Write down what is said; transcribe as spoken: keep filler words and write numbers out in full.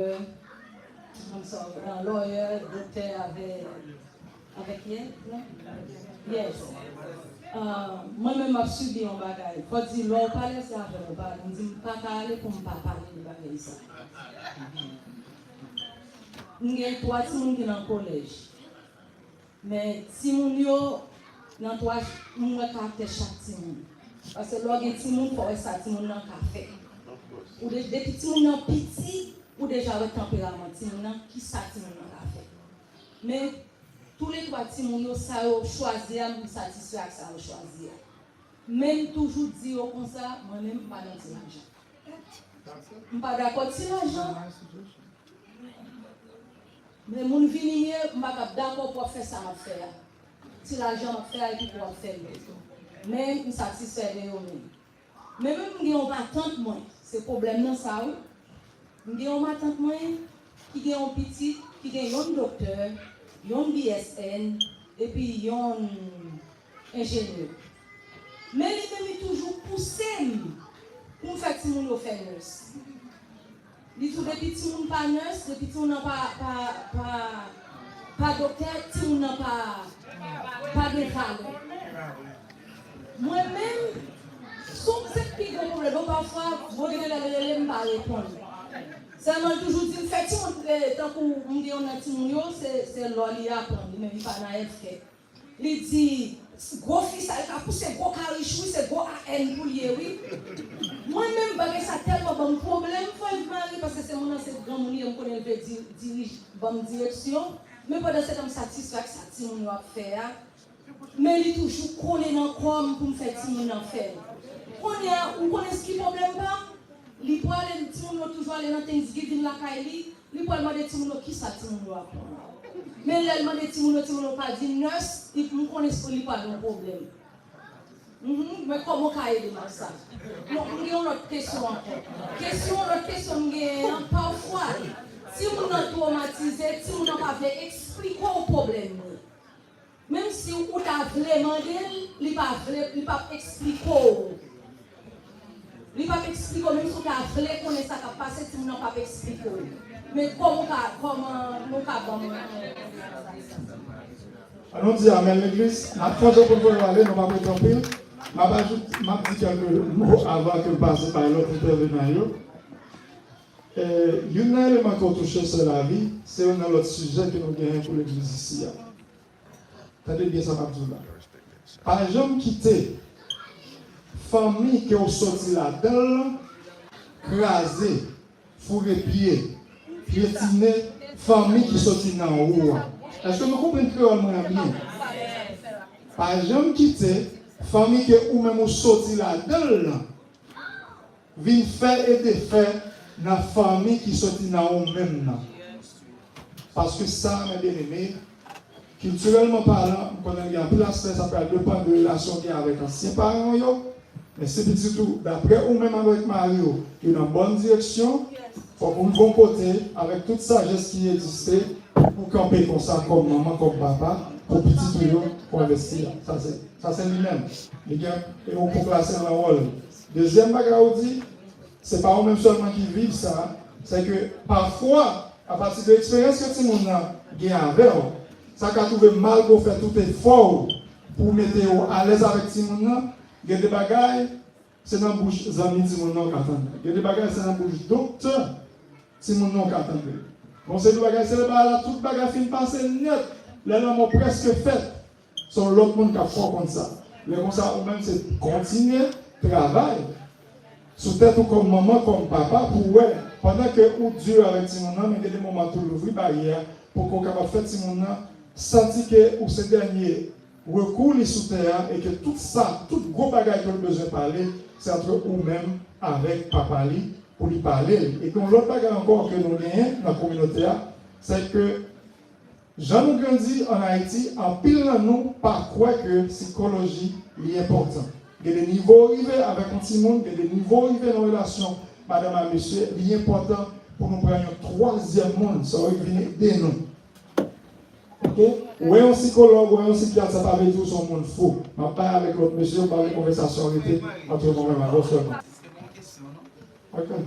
I'm sorry, uh, lawyer, doktè avè, avè kiyès, non? Yes. Uh, mwen menm m ap sibi yon bagay. Fò di, lè w pale, se avè m ou pale. M di, m pa ka ale pou m pa pale de bagay sa. M gen twa timoun ki nan kolèj. Men timoun yo, nan twa, m wè karaktè chak timoun. Paske lè w gen timoun, fò w wè sa timoun nan ka fè. Ou de, depi timoun nan piti, ou deja wè tanperaman timoun nan, kisa timoun nan ka fè. Men, toulètwa timoun yo, sa yo chwazi a, m satisfè ak sa yo chwazi a. Men m toujou di yo konsa, mwen menm, m pa nan ti lajan. M pa dakò ti lajan. Men moun vini m ye, m pa kab dakò pou w ap fè sa m ap fè a. Ti lajan m ap fè a epi pou w ap fè l. Men m satisfè de yo menm. Men menm m gen yon matant mwen, se pwoblèm nan sa wi. M gen yon matant mwen ki gen yon pitit ki gen yon doktè, yon B S N, epi yon enjenyè. Men li menm li toujou pouse m pou m fè timoun yo fè nès. Li di w depi timoun pa nès, depi timoun nan pa, pa, pa, pa doktè, timoun nan pa, pa gen valè. Mwen menm, sou se pi gwo pwoblèm. Bon, pafwa, bon, gen lè l rele m pa reponn. Sèlman l toujou di m fè timoun, eh, tankou m gen yon nan timoun yo, se, se lò li aprann, li menm li pa nan èdkè. Li di, gwo fi sa, li ka pouse gwo karich wi, se gwo A N pou l ye wi. Mwen menm, bagay sa tèlman ban m pwoblèm, fò l mare, paske se moun nan se granmoun li ye, m konnen l vle di, dirij, ban m direksyon. Men pandan se tan, m satisfè ak sa timoun yo ap fè a. Men li toujou kole nan kò m pou m fè timoun nan fè l. Kounye a, ou konnen ki pwoblèm pa m? Li prale, timoun yo toujou ale nan Thanksgiving lakay li, li pral mande timoun yo kisa timoun yo aprann. Men lè l mande timoun yo, timoun yo pa di nurse, li, m konnen li pral gen yon pwoblèm. Mhm, men kòman w ka ede m ak sa? Bon, m gen yon lòt kesyon ankò. Kesyon, lòt kesyon m genyen an, pafwa, timoun nan twomatize, timoun nan pa vle eksplike w pwoblèm li. Menm si ou ta vle mande l, li pa vle, li p ap eksplike w. Li p ap eksplike w, menm si ou ta vle konnen sa k ap pase, timoun nan p ap eksplike w. Men kòman ou ka, kòman nou ka ban mwen? An nou di amèn legliz, n ap fè jan pou n voye w ale, nou p ap rete anpil. M ap ajoute, m ap di kèlke mo avan ke m pase bay lòt entèvenan yo. E, youn nan eleman ke w touche, sè Lavi, se youn nan lòt sijè ke nou genyen pou legliz isi a. Tande byen sa m ap di w la. Pa janm kite fanmi ke w soti ladan l lan kraze, foure pye, pyetine fanmi ki soti nan ou a. Èske nou konprann kreyòl mwen an byen? Pa janm kite fanmi ke ou menm ou soti ladan l lan vin fè e defè nan fanmi ki soti nan ou menm nan. Paske sa, mes bien-aimés, kiltirèlman palan, m konnen gen anpil aspè, sa pral depann de relasyon w gen avèk ansyen paran w yo, men si pitit ou, daprè ou menm avèk mari w, yo nan bòn direksyon, fòk ou rive yon kote avèk tout sajès ki egziste pou kanpe konsa kòm manman, kòm papa, pou pitit ou yo, pou envesti. Sa se, sa se li menm. Li gen, e ou pou klase l nan wòl. Dezyèm bagay ou di, se pa ou menm sèlman ki viv sa, se ke pafwa, apati de eksperyans ke timoun nan gen avè w, sa ka twouve mal pou w fè tout efò w pou w mete w alèz avèk timoun nan. Gen de bagay, se nan bouch zanmi timoun nan w ka tande. Gen de bagay, se nan bouch doktè timoun nan w ka tande. Bon, se de bagay, se lè bagay la, tout bagay fin pase nèt, lè lanmò prèske fèt. Se yon lòt moun k ap fè w konn sa. Lè konsa, ou menm, se kontinye travay sou tèt ou kòm manman, kòm papa, pou w wè, pandan ke ou di avèk timoun nan, men gen de moman tou louvri baryè a, pou ke w kapab fè timoun nan santi ke ou se dènye rekou li sou tè a, e ke tout sa, tout gwo bagay ke l bezwen pale, se antre ou menm avèk papa li, pou li pale l. E gen yon lòt bagay ankò ke nou genyen nan kominote a, se ke jan nou grandi ann Ayiti, anpil nan nou pa kwè ke sikoloji li enpòtan. Gen de nivo w rive avèk yon timoun, gen de nivo w rive nan relasyon madanm a mesye, li enpòtan pou nou pran yon twazyèm moun, sa w vin ede nou. Oke? Ou wè yon sikològ, ou wè yon sikyat, sa pa vle di w se yon moun fou. M ap bay avèk lòt mesye, m pa vle konvèsasyon rete antre mwen menm avè w sèlman. Oke?